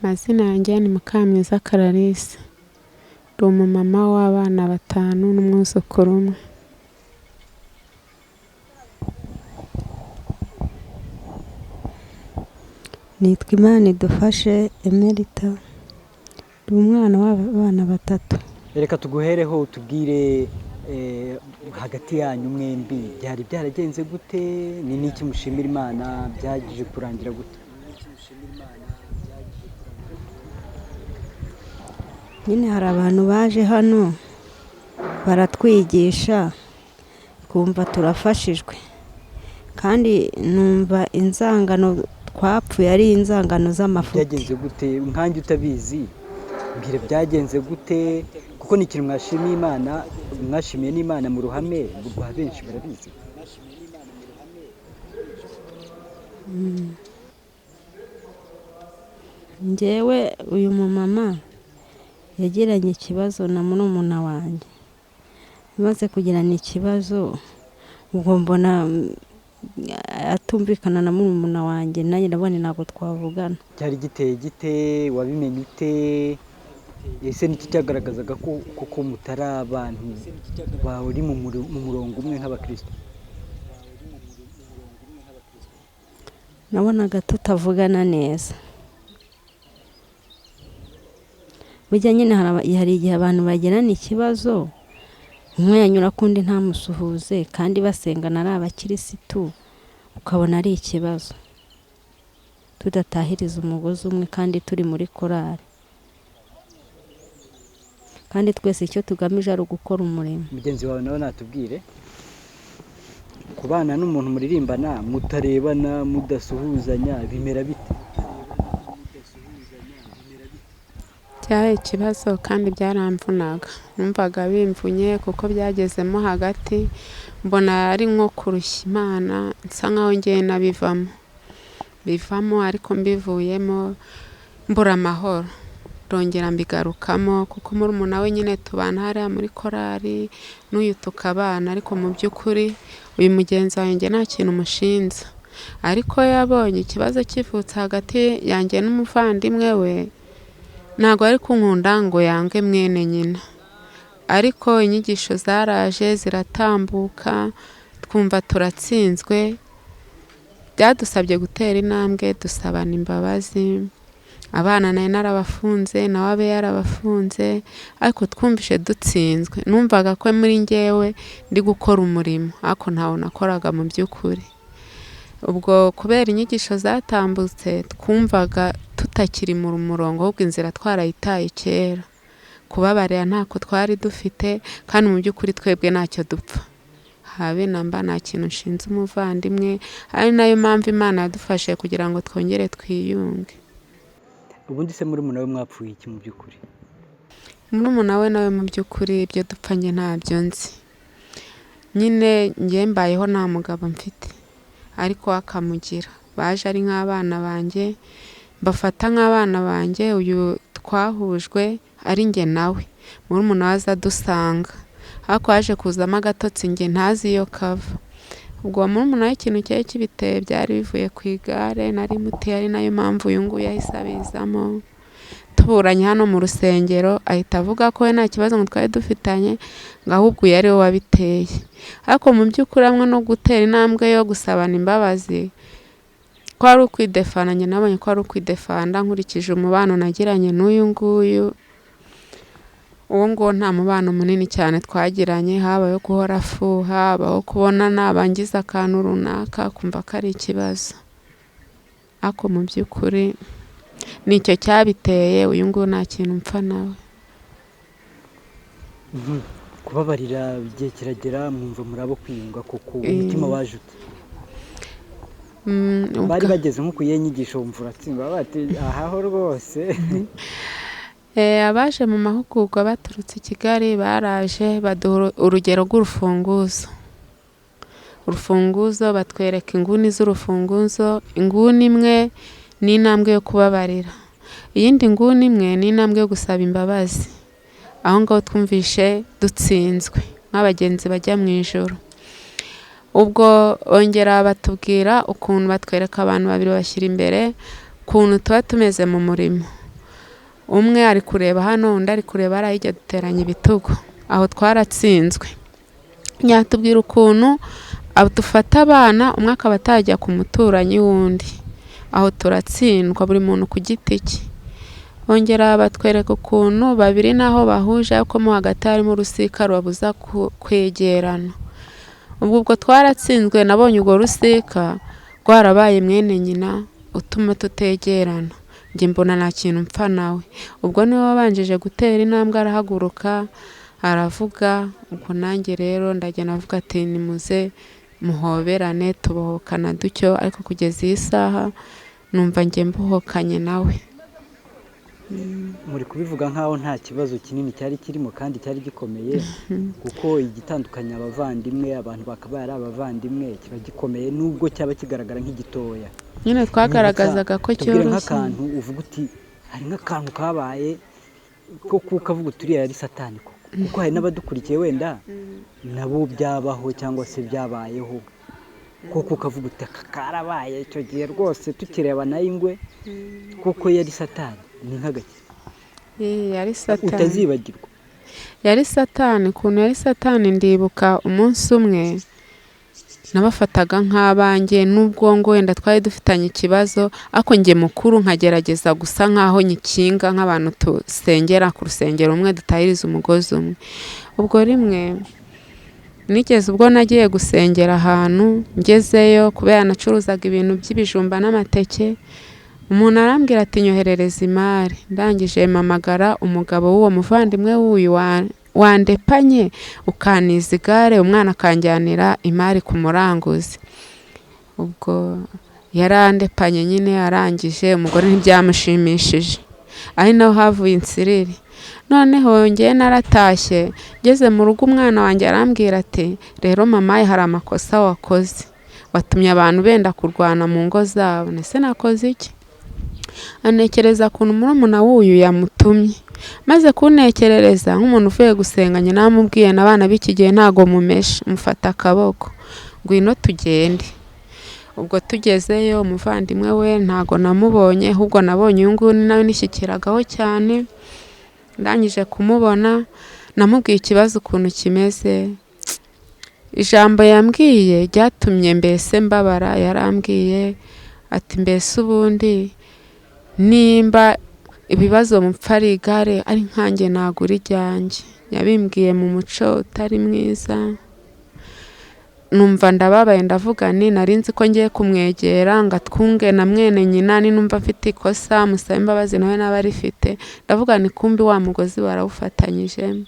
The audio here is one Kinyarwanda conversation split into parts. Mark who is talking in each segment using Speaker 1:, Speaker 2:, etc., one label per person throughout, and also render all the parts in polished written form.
Speaker 1: Amazina yanjye ni Mukamwiza Clarisse, ndi umumama w'abana 5 n'umwuzukuru umwe.
Speaker 2: Nitwa Imana idufashe Emerita, ndi umwana w'abana 3.
Speaker 3: Reka tuguhereho utubwire hagati yanyu mwembi byari byaragenze gute, ni niki mushimira Imana byagije kurangira gute?
Speaker 2: Nyine hari abantu baje hano baratwigisha twumva turafashijwe, kandi numva inzangano twapfuye ari inzangano z'amafuti.
Speaker 3: Byagenze gute nkanjye utabizi mbwira byagenze gute, kuko ni ikintu mwashimiye Imana, mwashimiye n'Imana mu ruhame rwa benshi barabizi.
Speaker 2: Njyewe uyu mumama yagiranye ikibazo na murumuna wanjye, amaze kugirana ikibazo ubwo mbona atumvikana na murumuna wanjye, nanjye ndabona ntabwo twavugana.
Speaker 3: Cyari giteye gite, wabimenye ute? Ese niki cyagaragazaga ko koko mutari abantu bari mu murongo umwe nk'abakristo?
Speaker 2: Nabonaga tutavugana neza. Burya nyine hari igihe abantu bagirana ikibazo, umwe yanyura kundi ntamusuhuze, kandi basengana ari abakirisitu, ukabona ari ikibazo. Tudatahiriza umugozi umwe kandi turi muri korali, kandi twese icyo tugamije ari ugukora umurimo.
Speaker 3: Mugenzi wawe nawe natubwire, kubana n'umuntu muririmbana mutarebana mudasuhuzanya bimera bite?
Speaker 1: Byari ikibazo kandi byaramvunaga, numvaga bimvunye kuko byagezemo hagati mbona ari nko kurushya Imana, nsa nkaho ngiye nabivamo bivamo, ariko mbivuyemo mbura amahoro, ndongera mbigarukamo kuko murumuna we nyine tubana hariya muri korali n'uyu tukabana, ariko mu by'ukuri uyu mugenzi wanjye nta kintu mushinza, ariko yabonye ikibazo kivutse hagati yanjye n'umuvandimwe we, ntabwo ari kunkunda ngo yange mwene nyina, ariko inyigisho zaraje ziratambuka twumva turatsinzwe, byadusabye gutera intambwe dusabana imbabazi. Abana nari narabafunze nawe abe yarabafunze, ariko twumvise dutsinzwe. Numvaga ko muri njyewe ndi gukora umurimo, ariko ntawo nakoraga mu by'ukuri. Ubwo kubera inyigisho zatambutse twumvaga tutakiri mu murongo, ahubwo inzira twarayitaye kera. Kubabarira ntako twari dufite, kandi mu by'ukuri twebwe ntacyo dupfa, habe namba nta kintu nshinze umuvandimwe, ari nayo mpamvu Imana yadufashe kugira ngo twongere twiyunge.
Speaker 3: Ubundi se murumuna we mwapfuye iki mu by'ukuri?
Speaker 1: Murumuna we nawe mu by'ukuri ibyo dupfa njye ntabyo nzi, nyine njye mbayeho nta mugabo mfite, ariko akamugira baje ari nk'abana banjye, mbafata nk'abana banjye. Uyu twahujwe ari njye nawe, murumuna we aza adusanga, ariko yaje kuzamo agatotsi njye ntazi iyo kava. Ubwo murumuna we ikintu cyari kibiteye byari bivuye ku igare nari muteye, ari nayo mpamvu uyu nguyu yahise abizamo. Tuburanye hano mu rusengero ahita avuga ko we nta kibazo ngo twari dufitanye, ngo ahubwo uyu ari we wabiteye. Ariko mu by'ukuri hamwe no gutera intambwe yo gusabana imbabazi, ko ari ukwidefana, njye nabonye ko ari ukwidefanda nkurikije umubano nagiranye n'uyu nguyu. Uwo nguwo nta mubano munini cyane twagiranye, habayeho guhora afuha, habaho kubona nabangiza akantu runaka kumva ko ari ikibazo, ariko mu by'ukuri nicyo cyabiteye. Uyu nguyu nta kintu mpfa nawe.
Speaker 3: Kubabarira igihe kiragera mwumva murabo kwiyunga koko, umutima waje ute? Bari bageze nko ku nyigisho wumva uratsinda bati ahaho rwose.
Speaker 1: Abaje mu mahugurwa baturutse i Kigali baraje baduha urugero rw'urufunguzo. Urufunguzo batwereka inguni z'urufunguzo, inguni imwe ni intambwe yo kubabarira, iyindi nguni imwe ni intambwe yo gusaba imbabazi. Aho ngaho twumvishe dutsinzwe nk'abagenzi bajya mu ijoro. Ubwo bongera batubwira ukuntu, batwereka abantu babiri bashyira imbere ukuntu tuba tumeze mu murimo. Umwe ari kureba hano, undi ari kureba hariya hirya, duteranya ibitugu. Aho twaratsinzwe. Yatubwira ukuntu dufata abana, umwe akaba atajya ku muturanyi w'undi. Aho turatsindwa, buri muntu ku giti cye. Bongera batwereka ukuntu babiri naho bahuje, ariko mo hagati harimo urusika rubabuza kwegerana. Ubwo twaratsinzwe, nabonye urwo rusika rwarabaye mwene nyina utuma tutegerana. Njye mbona nta kintu mpfa nawe. Ubwo niwe wabanjije gutera intambwe, arahaguruka aravuga. Ubwo nanjye rero ndagenda avuga ati nimuze muhoberane, tubohokana dutyo. Ariko kugeza iyi saha numva njye mbohokanye nawe.
Speaker 3: Muri kubivuga nk'aho nta kibazo kinini cyari kirimo kandi cyari gikomeye, kuko igitandukanya abavandimwe, abantu bakabaye ari abavandimwe, kiba gikomeye nubwo cyaba kigaragara nk'igitoya.
Speaker 1: Nyine twagaragazaga ko
Speaker 3: Tubwire
Speaker 1: cyoroshye.
Speaker 3: nk'akantu uvuga uti hari nk'akantu kabaye ko kukavuga uti uriya yari satani koko, kuko hari n'abadukurikiye wenda nabo byabaho cyangwa se byabayeho, kuko ukavuga uti aka karabaye icyo gihe rwose tukirebana y'ingwe, kuko yari satani. Ni nk'agake
Speaker 1: Yari satani
Speaker 3: utazibagirwa.
Speaker 1: Yari satani. Ukuntu yari satani, ndibuka umunsi umwe nabafataga nk'abanjye, nubwo ngo wenda twari dufitanye ikibazo, ariko njye mukuru nkagerageza gusa nk'aho nyikinga nk'abantu tusengera ku rusengero rumwe, dutahiriza umugozi umwe. Ubwo rimwe nigeze ubwo nagiye gusengera ahantu, ngezeyo kubera nacuruzaga ibintu by'ibijumba n'amateke, umuntu arambwira ati nyoherereza imari. Ndangije mpamagara umugabo w'uwo muvandimwe w'uyu wandepanye, ukaniza igare, umwana akanjyanira imari ku muranguzi. Ubwo yarandepanye nyine, arangije umugore ntibyamushimishije, ari naho havuye insiriri. Noneho njyewe naratashye, ngeze mu rugo umwana wanjye arambwira ati rero mama hari amakosa wakoze, watumye abantu benda kurwana mu ngo zabo. Ese nakoze iki? Anekereza ukuntu murumuna w'uyu yamutumye. Maze kuntekerereza nk'umuntu uvuye gusenga, njye namubwiye n'abana b'iki gihe ntago mumesha, mufata akaboko ngwino tugende. Ubwo tugezeyo umuvandimwe we ntago namubonye, ahubwo nabonye uyu nguyu nawe nishyikiragaho cyane. Ndangije kumubona namubwiye ikibazo ukuntu kimeze. Ijambo yambwiye ryatumye mbese mbabara. Yarambwiye ati mbese ubundi nimba ibibazo mupfa ari igare, ari nkanjye nagura iryanjye. Yabimbwiye mu muco utari mwiza, numva ndababaye, ndavuga nti nari nzi ko ngiye kumwegera ngo atwunge na mwene nyina, ninumva mfite ikosa musabe imbabazi nawe naba arifite. Ndavuga nti kumbi wa mugozi barawufatanyije.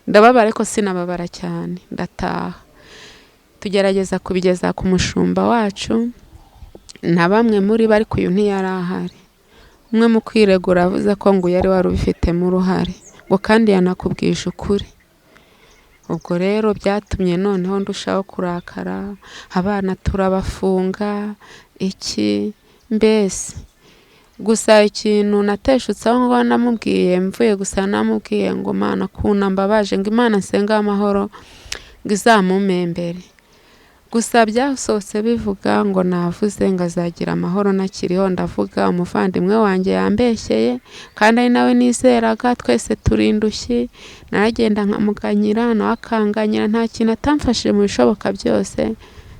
Speaker 1: Ndababara ariko sinababara cyane, ndataha. Tugerageza kubigeza ku mushumba wacu na bamwe muri bo, ariko uyu ntiyari ahari. Umwe mu kwiregura avuze ko ngo yari wari ubifitemo uruhare, ngo kandi yanakubwije ukuri. Ubwo rero byatumye noneho ndushaho kurakara, abana turabafunga iki mbese. Gusa ikintu nateshutse aho ngaho namubwiye, mvuye gusa namubwiye ngo Mana kuna mbabaje, ngo Imana nsenga amahoro ngo izamumpembere. Gusa byasohotse bivuga ngo navuze ngo azagira amahoro ntakiriho. Ndavuga umuvandimwe wanjye yambeshyeye, kandi ari nawe nizeraga, twese turi indushyi. Naragenda nkamuganyira nawe akanganyira, nta kintu atamfashije mu bishoboka byose,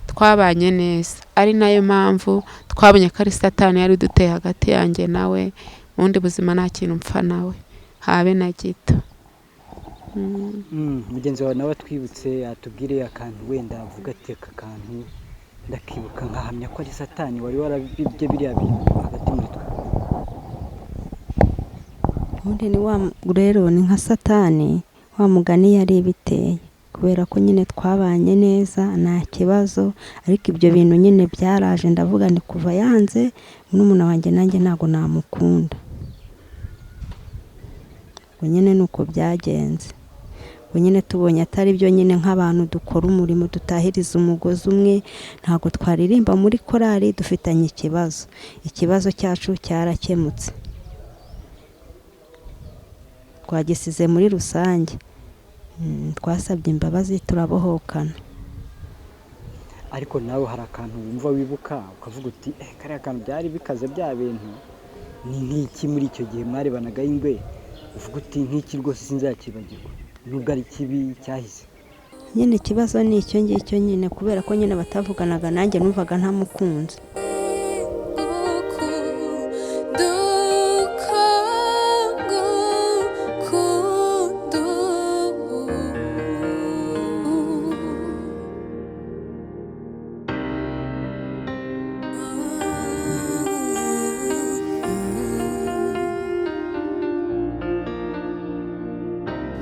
Speaker 1: twabanye neza. Ari nayo mpamvu twabonye ko ari satani yari duteye hagati yanjye nawe. Mu bundi buzima nta kintu mpfa nawe habe na gito.
Speaker 3: Mugenzi wawe nawe atwibutse, atubwire akantu wenda avuga ati aka kantu ndakibuka nkahamya ko ari satani wari warabibye biriya bintu hagati muri twe.
Speaker 2: Ubundi ni wa rero ni nka satani wa mugani yari ibiteye, kubera ko nyine twabanye neza nta kibazo, ariko ibyo bintu nyine byaraje. Ndavuga ni kuva yanze murumuna wanjye nanjye ntago namukunda. Ubwo nyine ni uko byagenze. Ubwo nyine tubonye atari byo nyine nk'abantu dukora umurimo dutahiriza umugozi umwe, ntago twaririmba muri korali dufitanye ikibazo. Ikibazo cyacu cyarakemutse, twagisize muri rusange. Twasabye imbabazi turabohokana.
Speaker 3: Ariko nawe hari akantu wumva wibuka ukavuga uti kariya kantu byari bikaze bya bintu, Ni nk'iki muri icyo gihe mwarebanaga y'ingwe uvuga uti nk'iki rwose sinzakibagirwa, nubwo ari kibi cyahise?
Speaker 2: Nyine ikibazo ni icyo ngicyo nyine, kubera ko nyine batavuganaga, nanjye numvaga ntamukunze.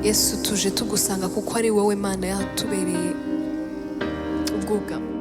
Speaker 4: Yesu, tuje tugusanga kuko ari wowe Mana yatubereye ubwugamo.